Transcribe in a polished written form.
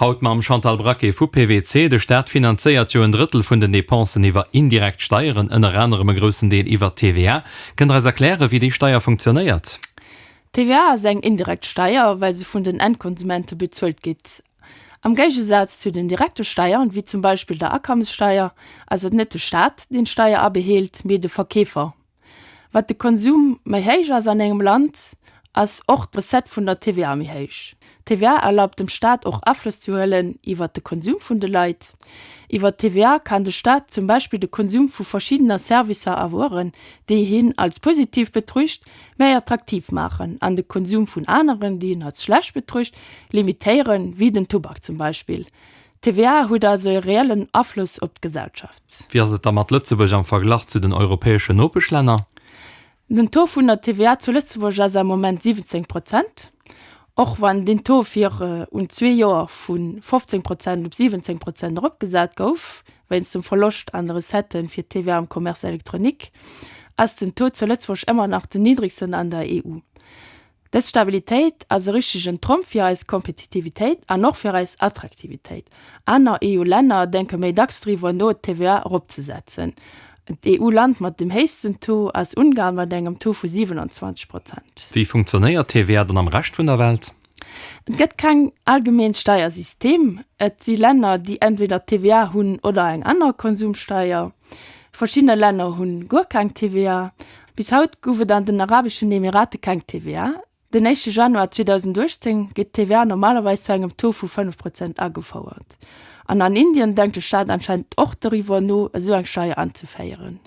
Haut mam Chantal Braquet vu PWC. De Staat finanzéiert jo en Drëttel vun den Depensen iwwer indirekt Steieren, ënner anerem e groussen Deel iwwer d'TVA. Kënnt Der eis erklären, wéi déi Steier funktionéiert? D'TVA ass eng indirekt Steier, well se vun den Endkonsumente bezuelt gitt. Am Géigesaz zu den direkte Steiern, wéi zum Beispill der Akommessteier, ass et net de Staat, deen d'Steier abeheelt, mee de Verkeefer. Wat de Konsum méi héich ass an engem Land, ass och d'Recette vun der TVA méi héich. D'TVA erlaubt dem Staat och Afloss ze huelen iwwert de Konsum vun de Leit. Iwwert d'TVA kann de Staat zum Beispill de Konsum vu verschiddener Servicer a Wueren, déi hien als positiv betruecht, méi attraktiv maachen an de Konsum vun aneren, déi hien als schlecht betruecht, limitéieren, wéi den Tubak zum Beispill. D'TVA huet also e reellen Afloss op d'Gesellschaft. Wéi ass et da mat Lëtzebuerg am Verglach zu den europäeschen Nopeschlänner? Den Taux vun der TVA zu Lëtzebuerg ass am Moment 17 Prozent. Och wann deen Taux fir un zwee Joer vu 15 Prozent op 17 Prozent eropgesat gouf, wéinst dem Verloscht an de Recettë fir d'TVA am Commerce électronique, ass den Taux zu Lëtzebuerg ëmmer nach den niddregsten an der EU. Dës Stabilitéit ass e richtegen Tromp fir eis Kompetitivitéit an och fir eis Attraktivitéit. Aner EU-Länner denke méi dacks driwwer no, d'TVA eropzesetzen. D'EU-Land mat dem héchsten Taux ass Ungarn mat engem Taux vu 27 Prozent. Wéi funktionéiert d'TVA dann am Rescht vun der Welt? Et gëtt keng allgemeent Steiersystem. Et si Länner, déi entweder d'TVA hunn oder eng aner Konsumsteier. Verschiddener Länner hunn guer keng TVA. Bis haut gouf et an den Arabeschen Emirate keng TVA. Den éischte Januar 2018 gétt d'TVA normalerweis zu engem Taux vu 5 Prozent agefouert. An an Indien denkt de Staat anscheinend och doriwwer no, esou eng Steier anzeféieren.